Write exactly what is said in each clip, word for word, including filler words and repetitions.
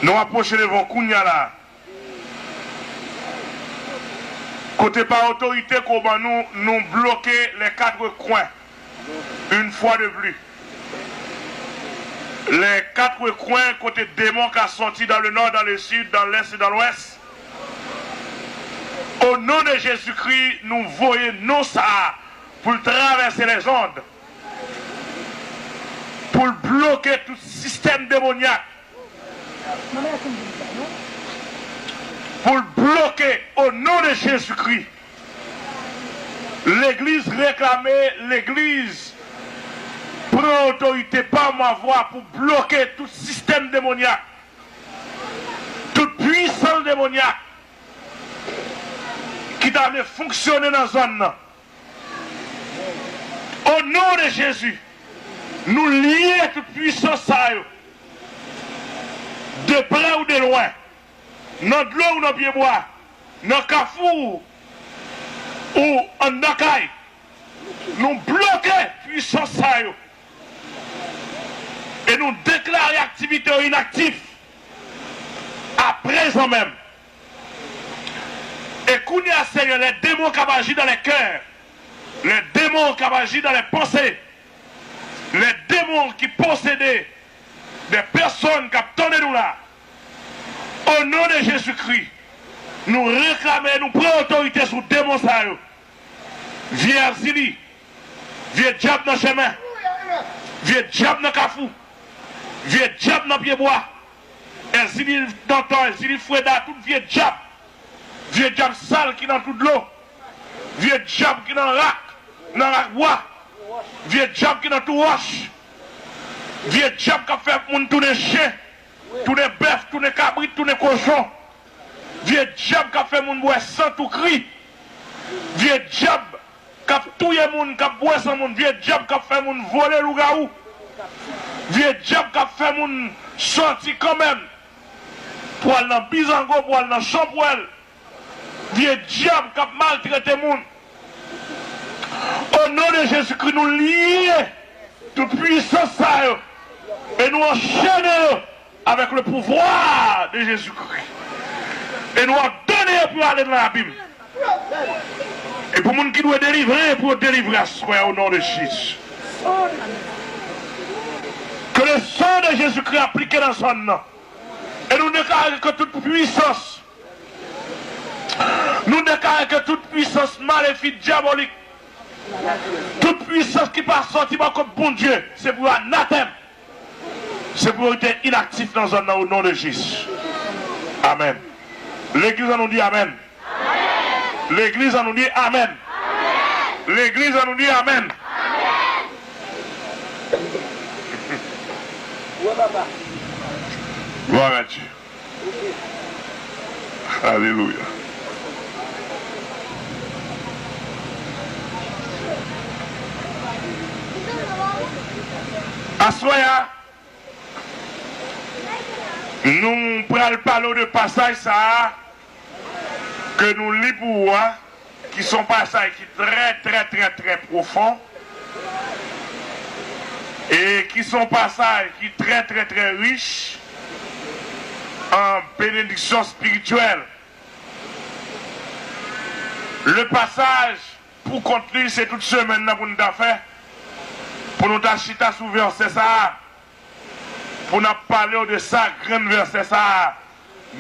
Nou apwoche devan kounya la. Kote pa otorite ke w ban nou, nou bloke les quatre coins, une fois de plus. Les quatre coins kote demon ka sòti dans le nord, dans le sud, dans l'est et dans l'ouest. Au nom de Jésus-Christ, nou voye non sa a pou l travèse lèzond, pou l bloke tout sistèm demonyak, pou l bloke, au nom de Jésus-Christ. Legliz reklame, legliz pran otorite pa mwa vwa pou bloke tout sistèm demonyak, tout pwisans demonyak ki ta vle fonksyone nan zòn nan. O non de Jezi, nou lye tout pwisans sa yo, de prè ou de lwen, nan dlo ou nan pyebwa, nan kafou ou anndan kay. Nou bloke pwisans sa yo e nou deklare aktivite yo inaktif aprezan menm. E kounye a, Senyè, les démons k ap aji dans les cœurs, les démons k ap aji dans les pensées, les démons ki posede des personnes k ap tande nou la, o non de Jezikri, nou reklame, nou pran otorite sou demon sa yo. Vye Èzili, vye dyab nan chemen, vye dyab nan kafou, vye dyab nan pyebwa, Èzili Dantan, Èzili Freda, tout vye dyab, vye dyab sal ki nan tout dlo, vye dyab ki nan rak, nan rak bwa, vye dyab ki nan tou wòch, vye dyab k ap fè moun tounen chen, tounen bèf, tounen kabrit, tounen kochon, vye dyab k ap fè moun bwè san tou kri, vye dyab k ap touye moun, k ap bwè san moun, vye dyab k ap fè moun vole lougawou, vye dyab k ap fè moun sòti kanmenm pou al nan bizango, pou al nan chanpwèl, vye dyab k ap maltrete moun. O non de Jezikri, nou lye tout pwisans sa yo e nou anchene yo avec le pouvoir de Jésus-Christ. E nou òdone yo pou yo ale nan labim. E pou moun ki dwe delivre, pou yo delivre aswè a, o non de Jezi. Ke le san de Jezikri aplike nan zòn nan. E nou deklare ke tout pwisans, nou deklare ke tout pwisans malefik, dyabolik, tout pwisans ki pa sòti bò kot Bondye, se pou yo anatèm. Se pou yo rete inaktif nan zòn nan, o non de Jezi. Amèn. Legliz an nou di amèn. Legliz an nou di amèn. Legliz an nou di amèn. Glwa a Dye. Alelouya. Aswè a, nou pral pale w de pasaj sa a ke nou li pou ou a, ki se yon pasaj ki trè, trè, trè, trè pwofon, e ki se yon pasaj ki trè, trè, trè rich an benediksyon espirityèl. Le pasaj pou kont li, se tout semèn nan pou n ta fè, pou nou ta chita sou vèsè sa a, pou n ap pale w de sa, grenn vèsè sa a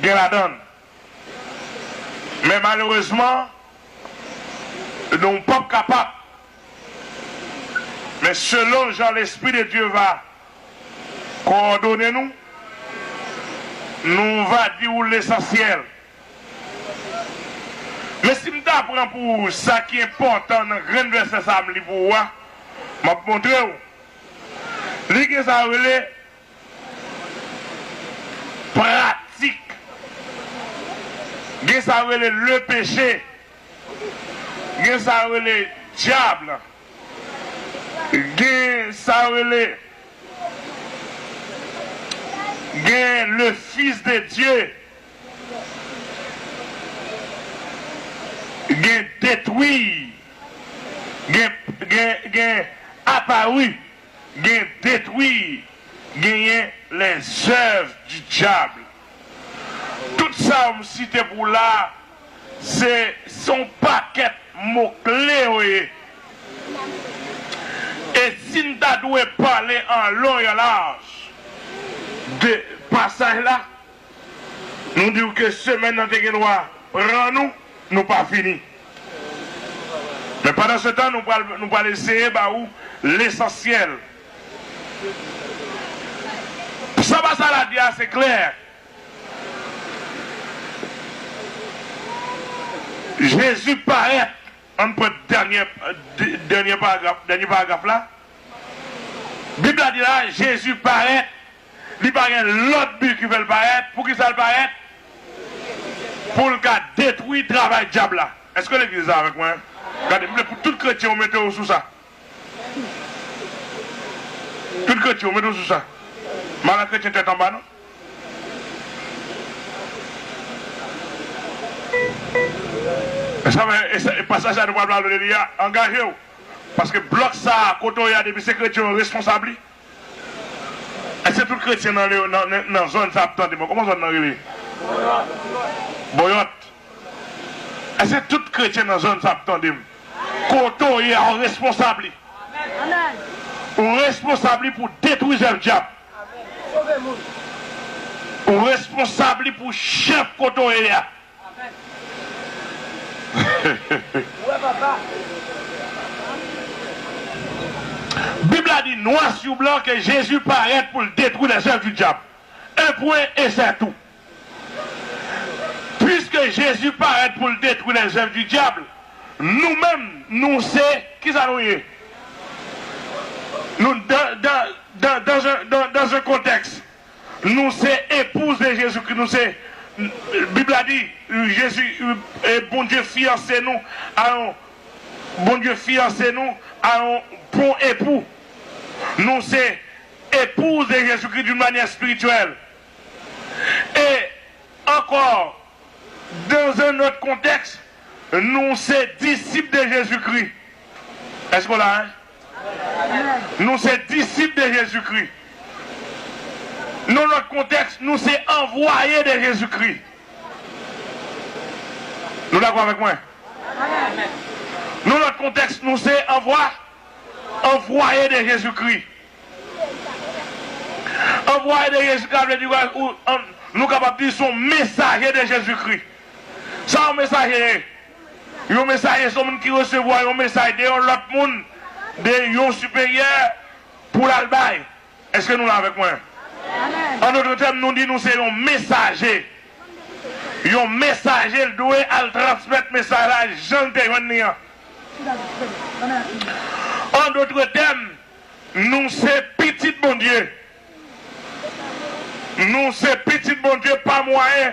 gen ladan l. Men malerezman, nou p ap kapab. Men selon jan Lespri de Dye va kowòdone nou, nou va di w lesansyèl. Men si m ta pran pou ou sa ki enpòtan nan grenn vèsè sa a m li pou ou a, m ap montre w. Li gen sa yo rele pratik. Gen sa yo rele le péché. Gen sa yo rele dyab. Gen sa yo rele, gen le Fils de Dieu. Gen detwi. Gen, gen, gen apari. Gen detwi. Genyen les œuvres du diable. sa yo m site pou w la, se, se yon pakèt mo kle yo ye. E si n ta dwe pale an lon e an laj de pasaj la, nou di w ke semèn nan te gen dwa pran nou, nou pa fini. Men pandan se tan, nou pral, nou pral eseye ba ou lesansyèl. Sa pasaj la di a, se klè. Jezi parèt, ann pran dènye, dènye paragraf, dènye paragraf la. Bib la di la, Jezi parèt, li pa gen lòt bi ki fè l parèt. Poukisa l parèt? Pou l ka detwi travay dyab la. Èske legliz la avèk mwen? Gade, m vle pou tout kretyen yo mete yo sou sa. Tout kretyen yo mete yo sou sa. Malè kretyen tèt anba, non? E sa, e sa, e pasaj sa nou pral pale de li a, angaje w. Paske blòk sa a, kote w ye a, depi se kretyen yo responsab li. Èske tout kretyen nan, nan, nan, nan zòn sa ap tande mwen? Kòman zòn nan rele? Boyòt. Èske tout kretyen nan zòn sa ap tande m? Kote w ye a, ou responsab li. Ou responsab li pou detwi zèv dyab. Ou responsab li pou chèf kote w ye a. Bib la di nwa sou blan ke Jezi parèt pou l detwi lèzèv di dyab. Un point et c'est tout. Piske Jezi parèt pou l detwi lèzèv di dyab, nou menm, nou se, kisa nou ye? Nou, dans, dans, dans, dans un, dans, dans un contexte, nou se epouz de Jezikri, nou se, Bib la di, Jezi, e Bondye fiyanse nou a yon, Bondye fiyanse nou a yon bon epou. Nou se epouz de Jezikri d'une manière spirituelle. E ankò, dans un autre contexte, nou se disip de Jezikri. Èske w la, en? Nou se disip de Jezikri. Nan lòt kontèks, nou se anvwaye de Jezikri. Nou dakò avèk mwen? Nan lòt kontèks, nou se anvwa, anvwaye de Jezikri. Anvwaye de Jezikri, sa vle di, ou, an, nou kapab di se yon mesaje de Jezikri. Sa yon mesaje ye? Yon mesaje se yon moun ki resevwa yon mesaj de yon lòt moun, de yon siperyè, pou l al bay. Èske nou la avèk mwen? An dòt tèm, nou di nou se yon mesaje. Yon mesaje, l dwe al transmèt mesaj la jan l te jwenn li an. An dòt tèm, nou se pitit Bondye. Nou se pitit Bondye pa mwayen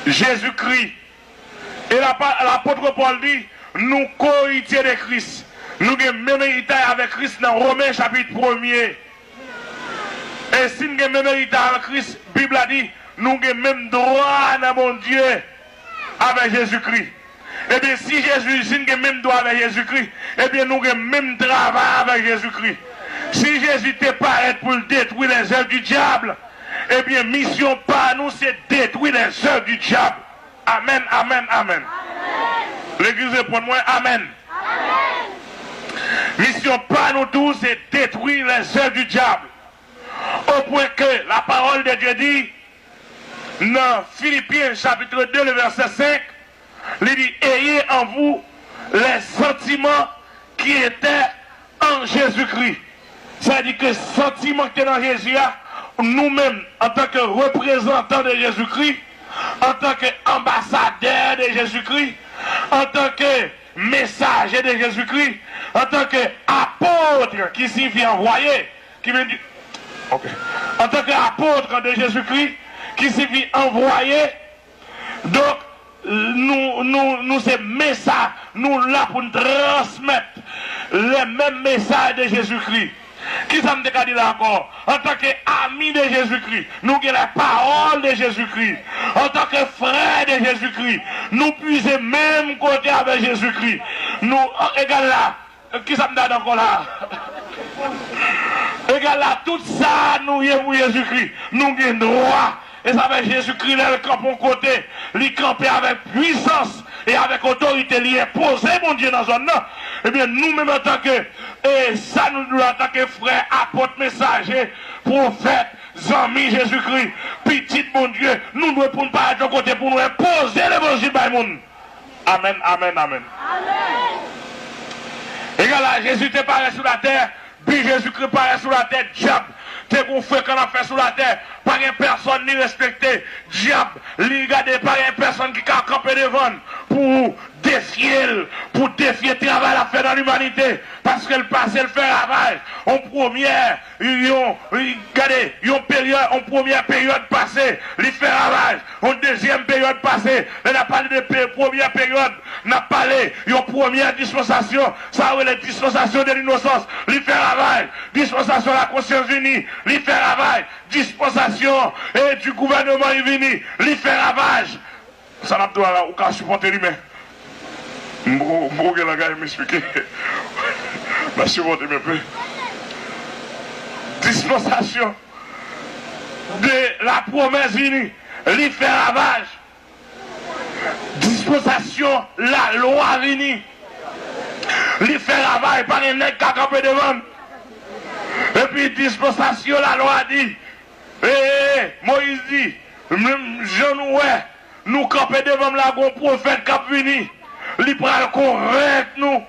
Jezikri. E lapa-, lapot Pòl di, nou ko-eritye de Kris. Nou gen menm eritay avèk Kris nan Women chapit premye. E si n gen menm eritay avèk Kris, Bib la di, nou gen menm dwa nan Bondye avèk Jezikri. Ebyen, si Jezi, si n gen menm dwa avèk Jezikri, ebyen, nou gen menm travay avèk Jezikri. Si Jezi te parèt pou l detwi lèzèv di dyab, ebyen, misyon pa nou, se detwi lèzèv di dyab. Amèn, amèn, amèn. Legliz reponn mwen, amèn. Misyon pa nou tou, se detwi lèzèv di dyab. Au point que la parole de Dieu dit, nan Filipyen chapit de, le vèsè senk, li di, ayez en vous les sentiments qui étaient en Jésus-Christ. Sa vle di ke santiman ki te nan Jezi a, nou menm, antanke reprezantan de Jezikri, antanke anbasadè de Jezikri, antanke mesaje de Jezikri, antanke apot, ki siyifi anvwaye, ki vle di, ok. Antanke apot de Jezikri, ki siyifi anvwaye, donk, nou, nou, nou se mesa-, nou la pou n transmèt le menm mesaj de Jezikri. Kisa m te ka di la ankò? Antanke ami de Jezikri, nou gen la pawòl de Jezikri. Antanke frè de Jezikri, nou pwize menm kote avèk Jezikri. Nou, egal la, kisa m ta di ankò la? Egal la, tout sa nou ye pou Jezikri, nou gen dwa. E sa fè Jezikri, lè l kanpe yon kote, li kanpe avèk pwisans e avèk otorite, li enpoze Bondye nan zòn nan. Ebyen, nou menm antanke, e sa nou dwe antanke frè, apot, mesaje, pwofèt, zanmi Jezikri, pitit Bondye, nou dwe pou n parèt yon kote pou nou enpoze levanjil bay moun. Amèn, amèn, amèn. Egal a Jezi te parèt sou latè, bi Jezikri parèt sou latè, dyab te gon frekan l ap fè sou latè. Pa gen pèsonn li respekte. Dyab, li gade, pa gen pèsonn ki ka kanpe devan l pou defye l, pou defye travay l ap fè nan limanite. Paske l pase, l fè ravaj. On premyè, yon, gade, yon peryòd, yon premyè peryòd pase, li fè ravaj. Yon dezyèm peryòd pase, lè n ap pale de pe-, premyè peryòd, n ap pale yon premyè dispansasyon, sa yo rele dispansasyon de linosans, li fè ravaj. Dispansasyon la konsyans vini, li fè ravaj. Dispansasyon, e, di gouvèneman li vini, li fè ravaj. Sa n ap di w la, ou ka sipòte li, men m poko, m poko gen langaj m esplike. Mwen sipòte m enpe. Dispansasyon de la promès vini, li fè ravaj. Dispansasyon lalwa vini, li fè ravaj, pa gen nèg ka kanpe devan l. Epi dispansasyon lalwa di, e, e, e, Moyiz di, menm jan nou wè, nou kanpe devan m la, gon pwofèt k ap vini. Li pral konvenk nou.